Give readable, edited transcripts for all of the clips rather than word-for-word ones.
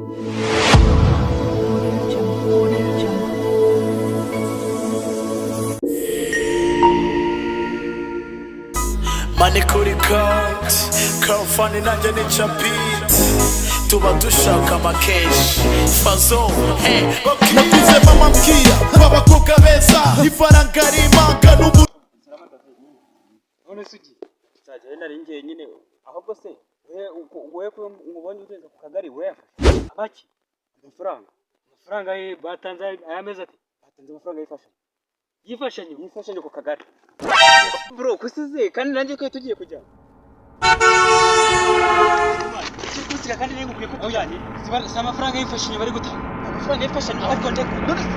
Audio Jungle. Audio Jungle. Money kuri konti kamfani, nanjye nica beat, tuba dushaka amakeshi fazo, hey, okay. Nakuze mama mbwira ko abakobwa beza ifaranga rimanga n'ubu. None se ugiye? Nzajyayo, nari ngiye nyine. Ahubwo se wowe ko nkubonye urenze ku kagari, urayafashe Abaki? Amafaranga. Amafaranga ye batanze aya mezi ati? Batanze amafaranga y'imfashanyo. Yifashanyo? Y'imfashanyo ku kagari. Bro, kusize kandi nanjye ko tugiye kujya kusiga, kandi nari ngukwiye ko tujyanye. Si amafaranga y'imfashanyo bari gutanga, amafaranga y'imfashanyo, ariko ndeko none se?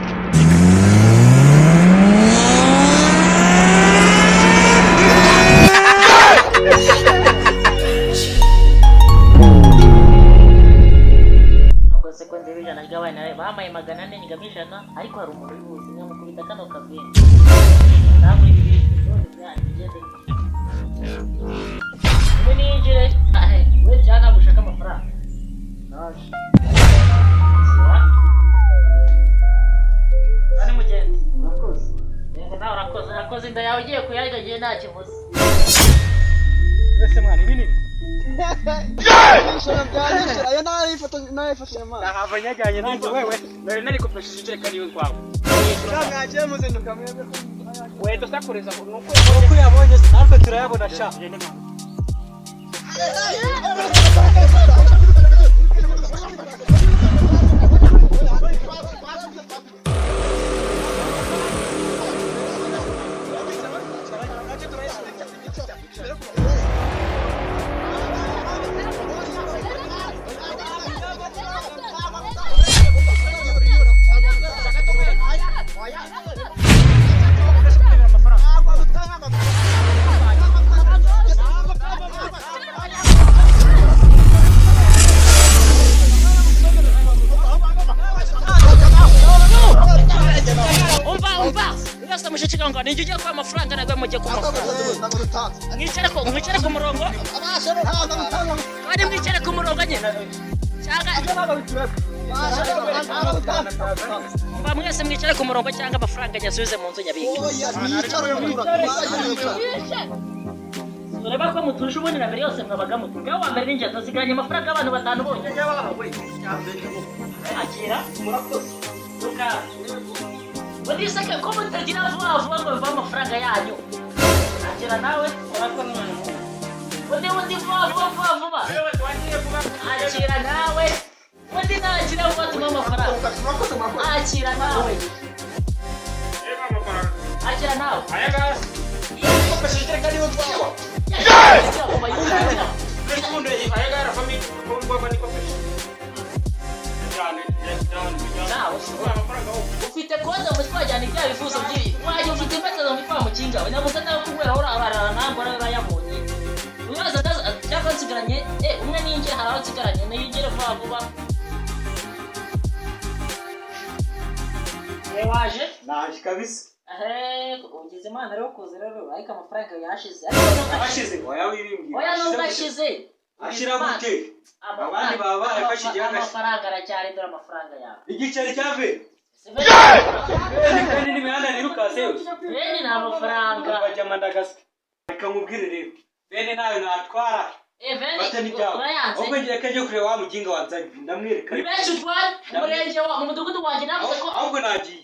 Ahubwo se ko ndeba 100 ry'abana bampaye 400, nyigamo 100, ariko hari umuntu uri buze nkamukubita kano kaveni ntabwo ibi bintu byanyu bigende. We ninjire we, cyangwa ntabwo ushaka amafaranga? Naje nani mugenzi? Urakoze. Yego, nawe urakoze, urakoze. Inda yawe ugiye kuyarya igihe nta kibuze. Wese mwana, ibi ni Aya n'ayifashe mwana. Nahava nyajyanye nanjye. Wewe nari nari kufashije ijerekani y'urwawe. Mwagiye muzinduka mwebwe. We, dusakureza nuko. Uko uyabonye natwe turayabona sha. Umva, umva, urasa mushicika ngo ninjye ugiye kuba amafaranga, ntabwo mujye ku mafaranga. Mwicare ku murongo, kandi mwicare ku murongo nyine, cyangwa umva, mwese mwicare ku murongo cyangwa amafaranga nyasubize mu nzu nyabike. Ureba ko mutuje ubundi na mbere yose mwabaga mutu. Ngaho wa mbere ninjye tusigaranye amafaranga y'abantu batanu bonyine. Akira, murakoze. Luka undi seke ko mutagira vuba vuba ngo bive amafaranga yanyu. Akira nawe, urakoze. Undi, undi, vuba vuba, vuba vuba. Akira nawe. Undi nakira vuba, tumuhe amafaranga. Akira nawe, akira nawe. Kufashije ijerekani y'urwawe. Nawe ufite kode mu mutwe, wajyana ibyaha bifuzo by'ibi, wajya ufite impeta mu mutwe wa mukinga we, nabuze nawe kunywera urarara, ntabwo urayabonye. Buri wese cyangwa nsigaranye umwe ninjye, hari aho nsigaranye, niyingire vuba vuba. Waje? Naje kabisa. Ugize Imana rero kuza rero, ariko amafaranga yashize, ariko nubwo Ashize? Oya, wibimbwira. Oya, nubwo ashize. Ashira gute? Abandi baba barafashe igihe. Amafaranga aracyari, dore amafaranga yawe. Igiceri cya ve Si veni? Veni n'imihanda nirukase yose. Veni ni amafaranga. Bajya mandagasa. Reka nkubwire rero, bene nayo natwara. Veni Bata n'ibyawe. urayanze. Ahubwo ngiye kajya kureba wa muginga wanzanye, ndamwereka. Ni benshi utwara mu murenge wa mu mudugudu wanjye, navuze ko Ahubwo nagiye.